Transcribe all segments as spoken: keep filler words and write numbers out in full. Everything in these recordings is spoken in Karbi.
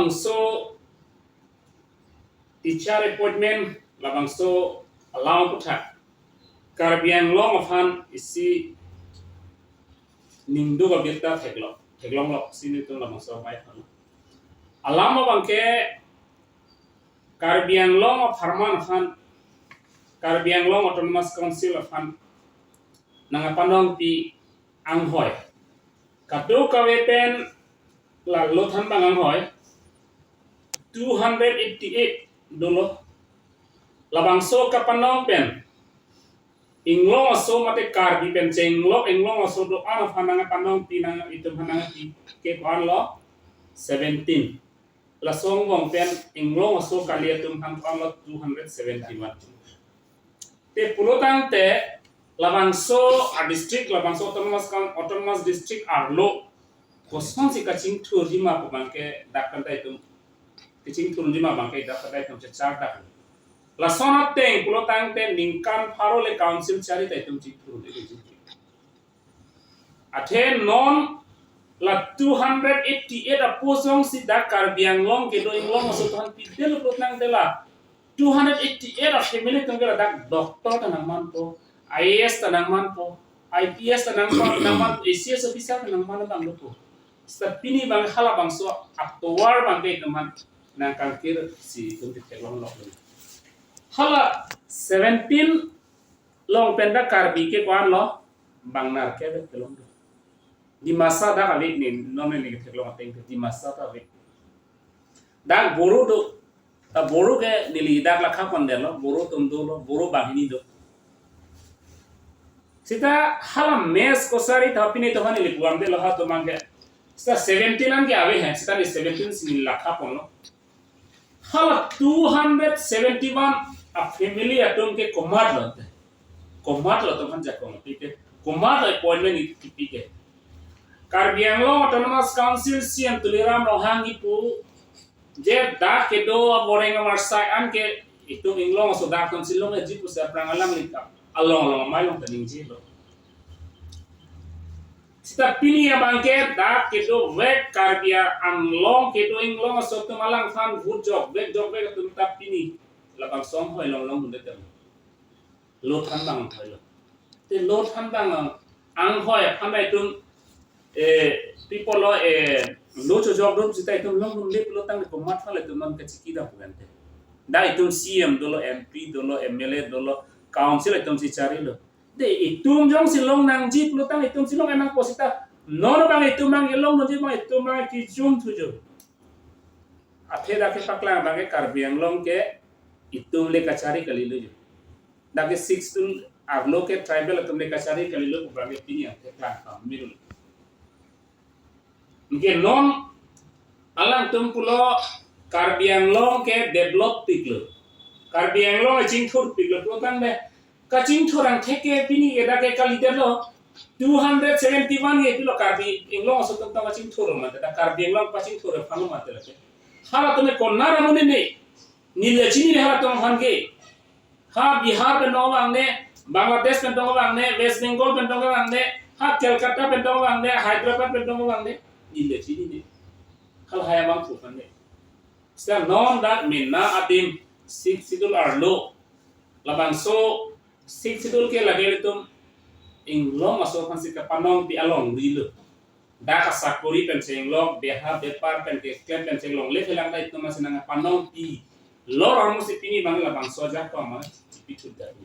So teacher appointment labangso alam aputhak Karbi Anglong aphan isi ningduk abirta theklong theklonglok si nelitum labangso amei aphan. Alam abangke Karbi Anglong apharman aphan, Karbi Anglong Autonomous Council aphan nangpanongpi anghoi, kadokave pen la lo thanbang anghoi two hundred eighty-eight dolo. Labangso kapanong pen Inglong aso mate Karbi pen chenglok Inglong aso do-an aphan nangpanongpi, nang itum aphan nangpi ke ko-anlo seventeen. Laso angbong pen Inglong aso kali atum aphan ko-anlo two hundred seventy-one. Te pulotangte labangso a district, labangso autonomous coun-, autonomous district arlo kosonsi kachingthurji ma pu abangke dak pen ta itum kachingthurji ma abangke dak pen ta itum chechar dak. Lason ateng pulotangte ningkan pharo le council chari ta itum chingthur le chingthur. Athe non la two hundred eighty-eight a post jongsi dak Karbi Anglong kedo Inglong aso aphan pidetlo pulotangte la two hundred eighty-eight a family atum ke ladak doctor ta nangmanpo, I A S ta nangmanpo, I P S ta nangman, nangmanpo, A C S officer ta nangman abang dopo. Seta pini abang halabangso atovar abangke itum aphan nangkangkir si itum theklonglok. Hala seventeen along pen dak Karbi ke ko-anlo bang nerkep kelong do. Dimasa dak ave, ne non neli theklong ateng ke Dimasa ta ave. Dak Boro do. Ta Boro ke neli dak lakha pondetlo, Boro atum dolo, Boro banghini do. Seta hala Mech Kachari ta pini to hani lipuam delo ha to mangke. Seta seventeen an ke ave he, seta neli seventeen si neli lakha ponlo. Hala two hundred seventy-one a family atum ke komatlo te. Komatlo atum aphan jakong pi ke. Komatlo appointment kipi ke. Karbi Anglong Autonomous Council C E M Tuliram Ronghang kipu je dak kedo aboreng amarsai an ke itum Inglong aso dak atum si longji pusi aphrang alangli ta along along amei along ta ningjelo. Seta pini abangke dak kedovek Karbi Anglong kedo Inglong aso atum alangphan vote jokvek jokvek atum ta pini labangso anghoi longlong dunde tem. Lo thanbang anghoi lo. Te lo thanbang anghoi aphan ta itum, eh, people lo, eh, lo chojokdun seta itum longdunde pulotangte komatphan le itum non kachiki dam pu ante. Dak itum C E M dolo, M P dolo, M L A dolo, council itum si charilo. De itum jongsi long nangji pulotang itum si long enangpo seta. Non abang itum abang kelongdunji abang itum abang kejum thujo. Athe dak kepaklang abangke Karbi Anglong ke itum le kachari kalilo jo. Dak ke Sixth Schedule arlo ke tribal atum le kachari kalilo abangke pini athe klang kamiru. Anke non alangtum pulo Karbi Anglong ke develop piklo. Karbi Anglong kachingthur piklo pulotangte kachingthur angthek ke pini ke dak ke kalidetlo. Two hundred seventy-one ke pilo Karbi Anglong aso atum ta kachingthur mate, dak Karbi Anglong kachingthur aphan mate lake. Halatum ke konat amonit ne, neli chinine halatum aphan ke. Ha Bihar pen dong abang ne, Bangladesh pen dong abang ne, West Bengal pen dong abang ne, ha Kolkata pen dong abang ne, Hyderabad pen dong abang ne, neli chinine. Halahai abang pu aphan ne. Seta non dak mena adim Sixth Schedule arlo. Labangso Sixth Schedule ke lake ilitum Inglong aso aphansi kapanongpi alongri lo. Dak asakori pen chenglok, beha bepar pen keklem pen chenglok, le phelang dak itum aphansi nangpanongpi. Lor armu si pini abang labangso ajak ko ama chipithut dak.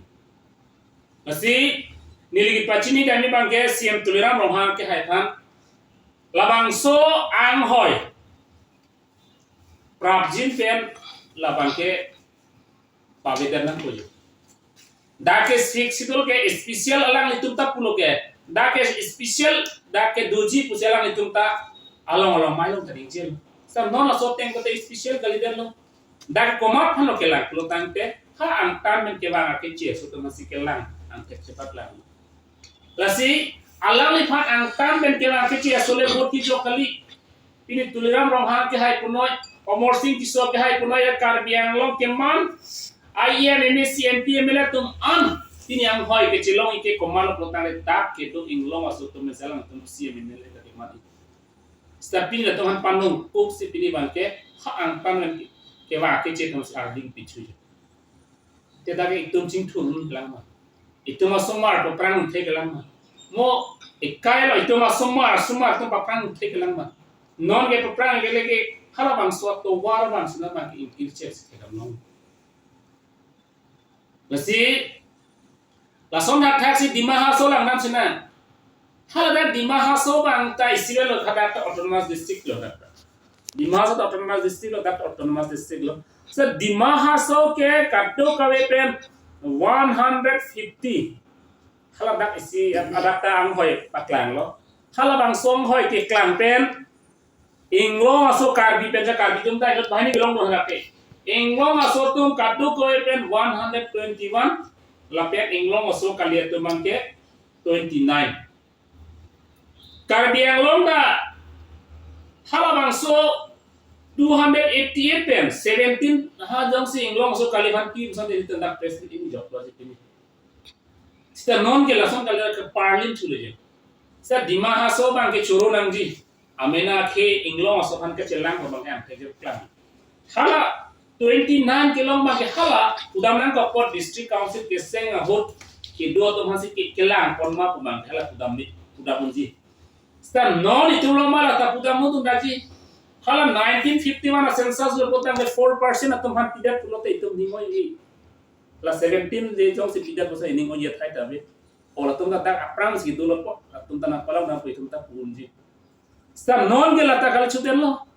Lasi neli kepachini kami abangke C E M Tuliram Ronghang kehai aphan labangso anghoi prapjin pen labangke pavedet nangpo jo. Dak ke Sixth Schedule ke special alanglitum ta pulo ke. Dak ke special, dak ke doji pusi alanglitum ta along along amei along ta ningjelo. Seta non laso ateng kote special kalidetlo. Dak komatphan lo kelang pulotangte ha angtan pen kevang akeche aso atum aphansi kelang angthek chepaklang. Lasi alangliphan angtan pen kevang akeche aso le vote kejok kali. Pini Tuliram Ronghang kehai punoi, Amarsing Tisso kehai punoi, ya Karbi Anglong keman, I E M, M A C, M P, M L A atum an pini anghoi kechelongji ke komatlo pulotangte dak kedo Inglong aso atum le alangtum C E M, M L A ta keman. Seta pini latum aphan panong-uk si pini abangke ha angtan pen kevang kechet atum si arding pithu. Te dak itum chingthur un lang ma. Itum asomar paprang un thek lang ma. Mo ekai lo itum asomar, asomar atum paprang un thek lang ma. Non ke paprang ke leke halabangso atovar abang sina abang ke ingkir chek si kedam long. Lasi lason thakthak si Dima Hasao langdam sina. Haladak Dima Hasao abang ta isi avelo, hadak ta autonomous district lo dak. Dima Hasao ta autonomous district lo, dak ta autonomous district lo. So Dima Hasao ke kadokave pen one hundred fifty. Haladak isi adak ta anghoi paklang lo. Halabangso anghoi keklang pen Inglong aso Karbi pen ja Karbi atum ta inut banghini kelong do hadak ke. Inglong aso atum kadokave pen one hundred twenty-one, lapen Inglong aso kali atum abang ke twenty-nine. Karbi Anglong ta halabangso two hundred eighty-eight pen seventeen ha jongsi Inglong aso kali aphan kim san de tendak president ini jok lo si pini. Sita non ke lason kali ke parlin thu le je. Sita Dima Hasao abang ke choro nangji. Amena ke Inglong aso aphan kechelang abang ke angke je klang. Hala twenty-nine kelong abang ke hala pudam nangkok apot district council keseng ahut kedo atum aphan si ke kelang pon ma pu abang ke hala pudam ni pudam unji. Sita non itum lo ma la ta pudam un tum daji. Hala nineteen fifty-one a census lo putang ke four percent atum aphan pidet pulote itum ning oi. La seventeen de jongsi pidet pusi ning oi athai ta ave. O latum ta dak aphrang si dolo po, latum ta nangpalang nangpo itum ta pu unji. Sita non ke la ta kali chuten lo.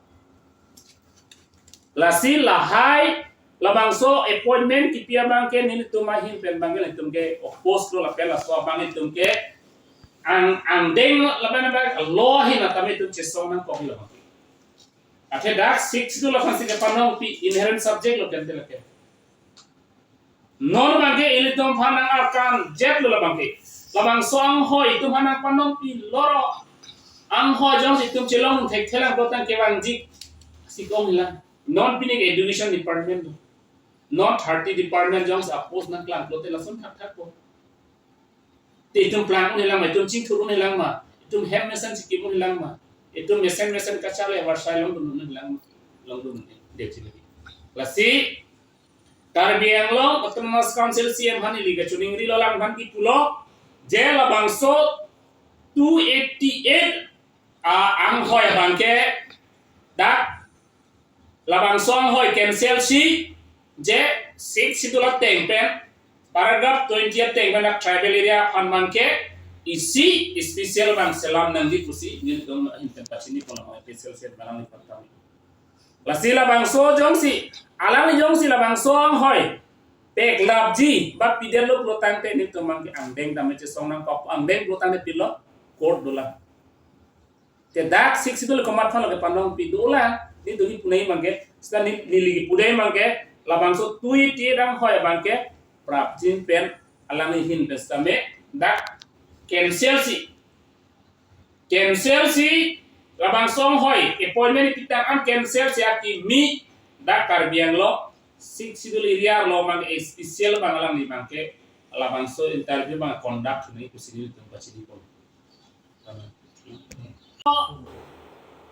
Lasi lahai labangso appointment kipi abang ke nelitum ahin pen abang ke nelitum ke oppose lo lapen laso abang nelitum ke ang angdeng lapen abang lo ahin atame itum chesong nangkok lo abang ke. Athe dak six itu lason si kepanongpi inherent subject lo kente lake. Non abang ke ilitum aphan nang-arkan jet lo labang ke. Labangso anghoi itum aphan nangpanongpi loro. Anghoi jongsi itum chelong thekthelang pulo tangte kevangji si kong hilang. Non pini ke education department lo. Non thirty department jongsi a-post nangklang pulote lason thakthak po. Te itum plang un hilang ma, itum chingthur un hilang ma, itum hem mesen chikim un hilang ma, itum mesen mesen kachale varsai longdun un hilang ma, longdun un de chile. Lasi Karbi Anglong Autonomous Council C E M aphan ili kachiningri lo lang aphan kipulo, je labangso two eighty-eight a anghoi abang ke dak labangso anghoi cancel si, je Sixth Schedule ateng pen, paragraph twenty ateng pen dak tribal area aphan abang ke isi special abang selam nangji pusi nelitum ahin pen pachini pon anghoi special set balang ni pon kami. Lasi labangso jongsi, alangli jongsi labangso anghoi peklapji ba pidet lo pulo tangte nelitum abang ke angdeng tame chesong nangkok, angdeng pulo tangte pilo court dolang. Te dak Sixth Schedule komat aphan lo kepanongpi dolang, nelitum kipu nangji abang ke, sita neli, neli kipu nangji abang ke, labangso two eighty-eight anghoi abang ke prapjin pen alangli ahin pen sitame dak cancel si, cancel si, labangso anghoi appointment pitang an cancel si akimi dak Karbi Anglong Sixth Schedule area along abang ke special abang alangli abang ke labangso interview abang conduct nangji pusi nelitum pachini pon.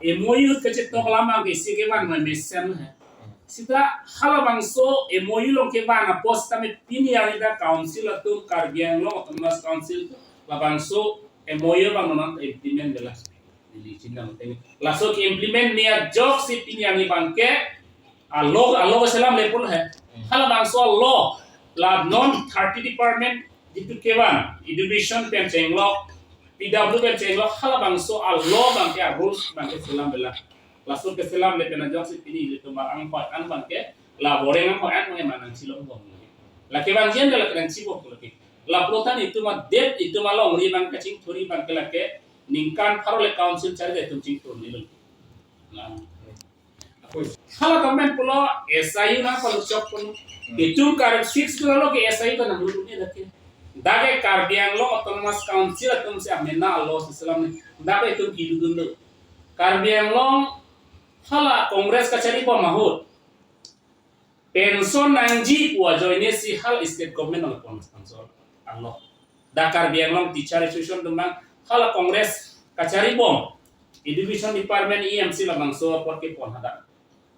M O U kachetok lam abang ke isi kevan mai mesen he. Sita halabangso M O U along kevan apot tame pini arni dak council atum Karbi Anglong Autonomous Council labangso M O U abang non implement dela. Neli chinam teng. Laso ke-implement ni ajoksi pini arni abang ke a-law, a-law selam le pon he. Halabangso a-law la non thirty department jitu kevan, education pen chenglok, P W pen chenglok, halabangso a-law abang ke a-rules abang ke selam bela. Laso keselam le pen ajoksi pini ilitum anghoi an abang ke, la boreng anghoi an abang ke manang chilong bom. La kevangji an la kenangji bom lake. La pulo tangte itum adet, itum alongri abang ke chingthurji abang ke lake ningkan pharo le council chari itum chingthur ni lo. La. Hala government pulo S I U nangpaluchok pon. Itum Karbi Sixth Schedule along ke S I U ta nanglulut ni lake. Dak ke Karbi Anglong Autonomous Council atum si amena a-law si selam ni. Dak ke itum kilu dun do. Karbi Anglong hala Congress kachari bom ahut pension nangji pu ajoine si hala state government nangpon pension a-law. Dak Karbi Anglong Teacher Association atum abang hala Congress kachari bom. Education Department E M si labangso apot kepon hadak.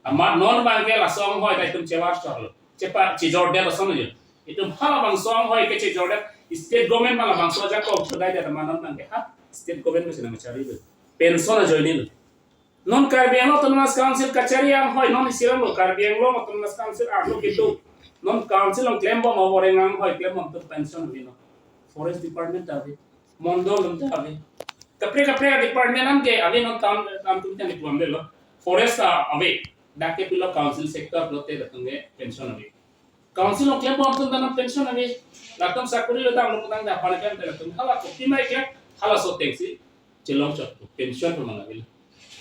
Amat non abangke laso anghoi ta itum chevar chorlo. Chepa chejordet ason jo. Itum halabangso anghoi ke chejordet. State government ma labangso ajakong chodai det amat non abangke ha. State government masi nangchari lo. Pension ajoine lo. Non Karbi Anglong Autonomous Council kachari anghoi non isiram lo Karbi Anglong Autonomous Council arlo kedo. Non council along klembom avoreng anghoi klembom atum pension ave non. Forest department ta ave. Mondol atum ta ave. Kaprek kaprek department anke ave non town, town atum ta ni puam lo. Forest ta ave. Dak ke pilo council sector pulote latum ke pension ave. Council along klembom atum ta non pension ave. Latum sakori lo damlo putangte aphan klem te latum hala kopima klem, halaso atengsi chelong chot pension pu mang ave.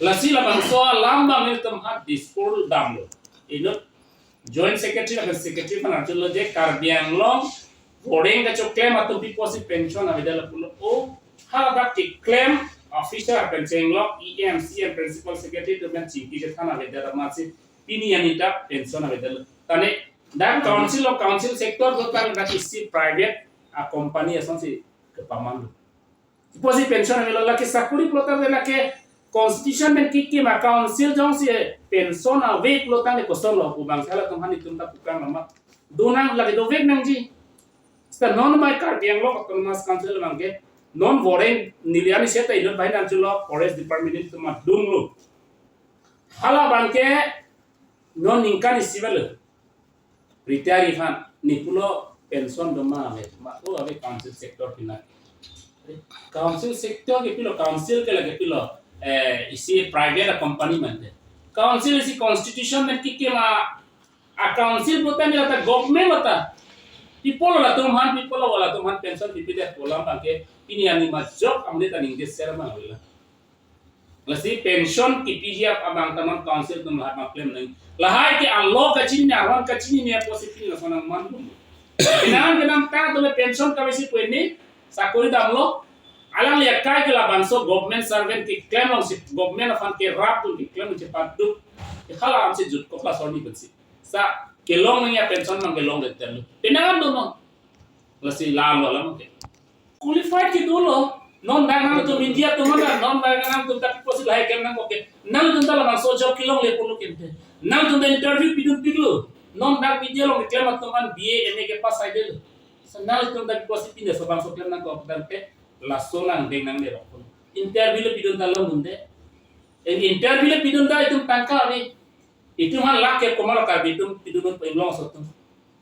Lasi labangso alam abang ilitum ha Dispur damlo. Inut Joint Secretary lapen Secretary aphan arjulo je Karbi Anglong voreng kachoklem atum pi apotsi pension avedet lapulo. O, haladak keklem officer pen chenglok E M, C M, Principal Secretary atum pen chingki chethan avedet amatsi pini arni ta pension avedet lo. Tane dak council along council sector do tang dak isi private a company asonsi kepaman lo. Pi apotsi pension avelo, lake sakori pulotangte lake constitution pen kekim a council jongsi pension ave pulotangte kosonlo pu abang halatum aphan itum ta pukang lama. Donang lake dovek nangji. Seta non mai Karbi Anglong Autonomous Council abangke non voreng neli arni seta inut bai nangchulo forest department itum adung lo. Hala abangke non ningkan isi avelo. Retire aphan ni pulo pension doma ave, ma o ave council sector pina. Council sector ke pilo, council ke lake pilo, eh, isi private a company mante. Council isi constitution pen kekim a, a council pulotangte lata government lata. Pi apot latum aphan, pi apot latum aphan pension pipedet pu alam abangke pini arni majok amne ta ningje ser mang avelo. Lasi pension kipiji ap abang ta non council atum lahai ma klem nang. Lahai ke alo kachinine, aron kachinine apotsi pini lason nangman dun. Penang penang ta atum pension kavesi pu arni sakori damlo. Alangli akai ke labangso government servant keklem alongsi government aphan kerap dun keklem alongsi paduk. Hala ansi jutkok lason ni pensi. Sa kelong nangji a pension mang kelongdet lo. Penang dun non. Lasi lalo alam ke. Qualified ke dolo. Non dak nangtum media atum mana, non dak nangtum ta pi apotsi lahai klem nangkok ke. Nangtum ta labangso job kelongle pulo kente. Nangtum ta interview pidun pilo. Non dak media along keklem atum an B A, M A ke pass aidetlo. Sa nangtum ta pi apotsi pini laso bangso klem nangkok tangte laso nangdeng nangle rok pulo. Interview le pidun ta longdunde. Interview le pidun ta itum tangka ave. Itum aphan lake komat Karbi atum pidun inglong aso atum.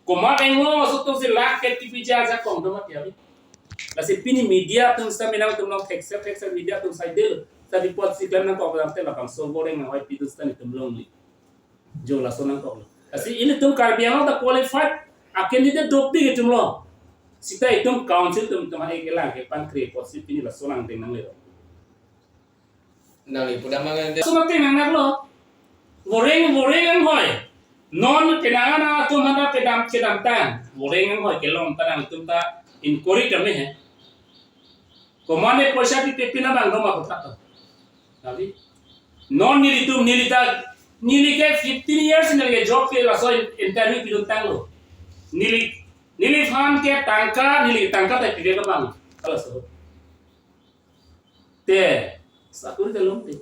Komat inglong aso atumsi lake tipiji ajakong doma ti ave. Lasi pini media atum seta menang atum along thekser thekser media atum saidetlo. Sa pi apotsi klem nangkok tangte labangso voreng anghoi pidun seta itum longle. Jo laso nangkoklo. Lasi ilitum Karbi Anglong ta qualified a candidate dopik itum lo. Seta itum council atum itum hai kelang kepankre apotsi pini laso nangdeng nangle. Nangli pudam mangan de. Sumati nang naklo. Voreng, voreng anghoi. Non kenangan atum hana kedam kedamtang. Voreng anghoi kelong ta nangtum ta inquiry kami he. Komat ne poisa pipe pina bang doma kotha to. Nabi. Non nelitum neli ta neli ke fifteen years neli ke job ke laso interview pidun tanglo. Neli neliphan ke tangka neli tangka ta pide ke bang. Halaso. Te, sakori ta longte.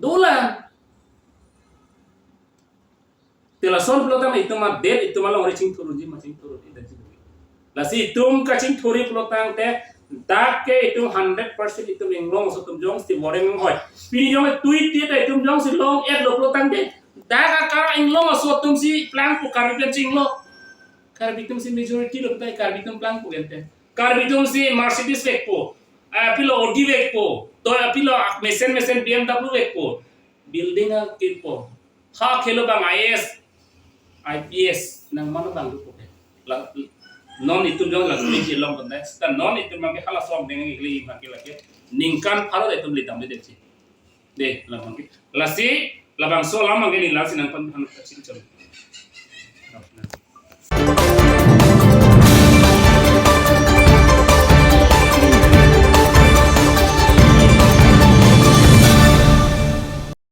Dolang. Te lason pulotangte itum adet itum alongri chingthurji ma chingthurji daji. Lasi itum kachingthurji pulotangte dak ke itum hundred percent itum inglong aso atum jongsi voreng anghoi. Pini jong tui ti ta itum jongsi long-etlo pulotangte dak aka inglong aso atumsi plangpo Karbi pen chinglo. Karbi atumsi majority lo tai Karbi atum plangpo gente. Karbi atumsi Mercedes vekpo, ah, pilo Audi vekpo, to pilo mesen mesen B M W vekpo, building akimpo. Ha khelo bang I A S, I P S, nang mano bang dupo ke. La, non itum jong la tuji long kondai, seta non itum mang ke hala song deng ikli mang ke lake. Ningkan pharo itum lidam le dengsi. De, lamang ke. Lasi, labangso lamang ke ni lasi nangphan phan kachin cham.